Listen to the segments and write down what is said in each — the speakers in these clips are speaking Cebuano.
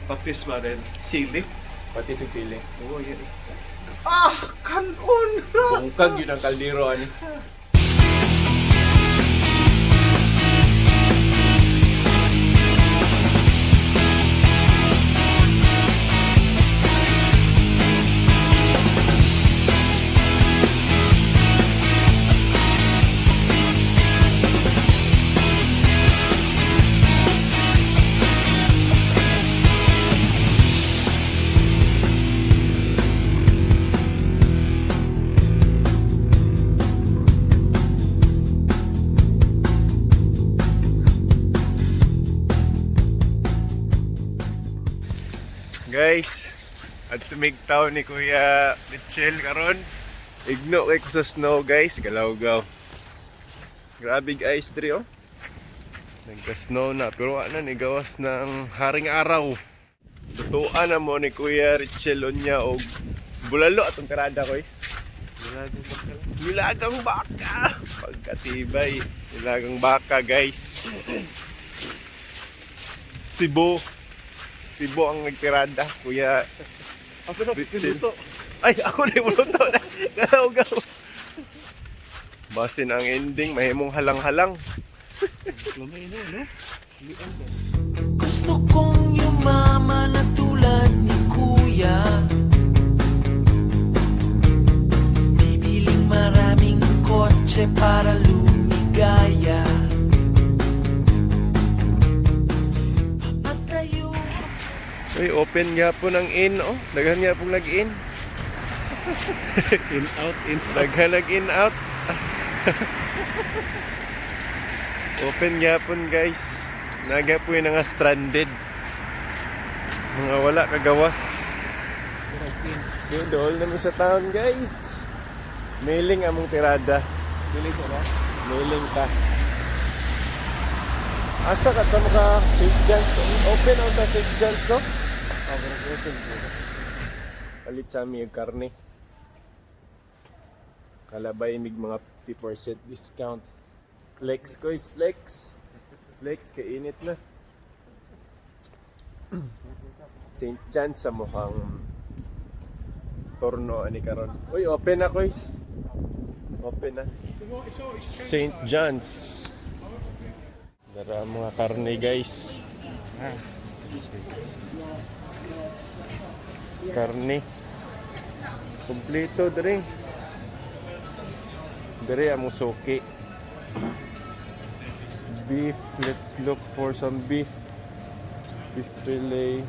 Patis ba rin? Sili. Patis ug sili. Oo, yan eh. Ah! Kanon na! Bungkag yun ang kaldero ani. Guys, at tumigtaw ni Kuya Mitchell karon. Igno kay ko sa snow, guys, galaw-gaw. Grabe guys, diri oh. Nagka-snow na pero wala na ni gawas ng haring araw. Lutuan na mo ni Kuya Richel unya og bulalo atong karada, guys. Nilagang baka. Pagkatibay, nilagang baka, guys. Cebu. Cebu ang nagtirada, Kuya. Asa na Richel. pinuto? Ay, ako na yung luto na. Galaw, gaw. Basin ang ending, mahimong halang-halang. Lamay na, no? Silian ba? Gusto kong yumaman na tulad ni Kuya. Bibiling maraming kotse para lumigaya. Papatayo. Uy, open nga po ng inn, oh. Daghan nga pong nag-in. In, out, in. Daghan nag-in out. Open nga po, guys. Naga po yung nga stranded. Mga wala kagawas. Yung dool naman sa town, guys. Mailing among tirada. Dili ko ba? Mailing ta. Asa ka ta maka St. John's? Open ang ta St. John's, no? Ah, pero open ko. Palit sa aming karne. Kalabay mig mga 50% discount. Flex ko is flex. Flex kay init na. St. John's sa mukhang torno ani karon. Uy, open na, koys. Open na. St. John's. Dara ang mga karne, guys. Karne. Kompleto dere. Dere among suki. Beef, let's look for some beef. Beef fillet.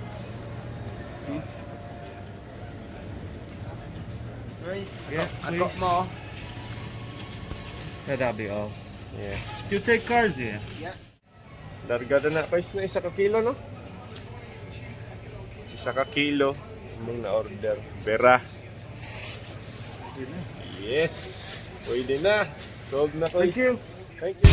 Yeah, I got more. Yeah, that'll be all. Yeah. You take cars here? Largada na guys na 1 ka kilo, no? 1 ka kilo imong na order. Bera. Yes. Pwede na. Sold na, guys. Thank you. Thank you.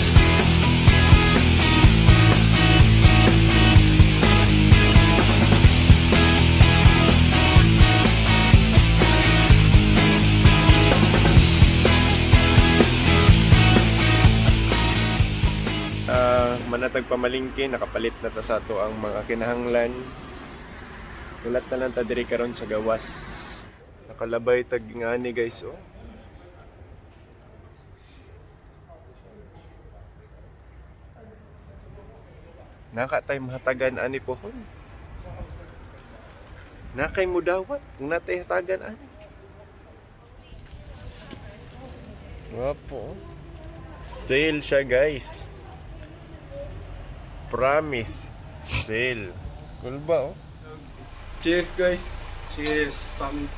Ah, manatag pamalingke, nakapalit na ta sa ato ang mga kinahanglan. Ulat na lang ta diri karon sa gawas. Nakalabay tag ngani, guys, oh. Naka tay mahatagan ani pohon. Nakay mudawat kung natay hatagan ani. Wapo, oh. Sale siya, guys. Promise. Sale. Cool ba, oh? Cheers, guys. Cheers. Pang...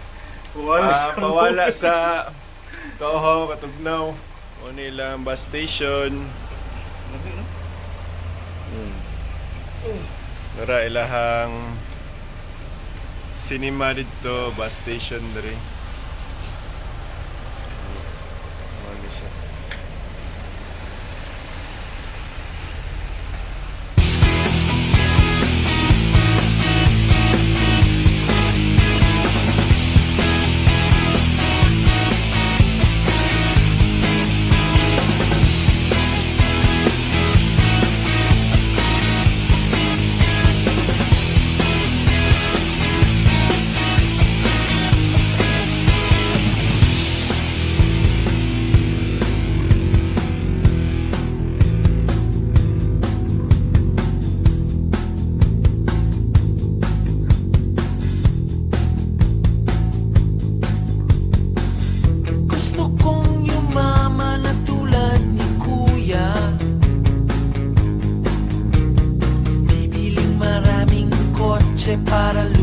Wala Ah, sa... pawala sa Toho, Katugnaw. O nila bus station. Grabe, no? Nara ilahang cinema dito, bus station diri. Ano siya? kotse para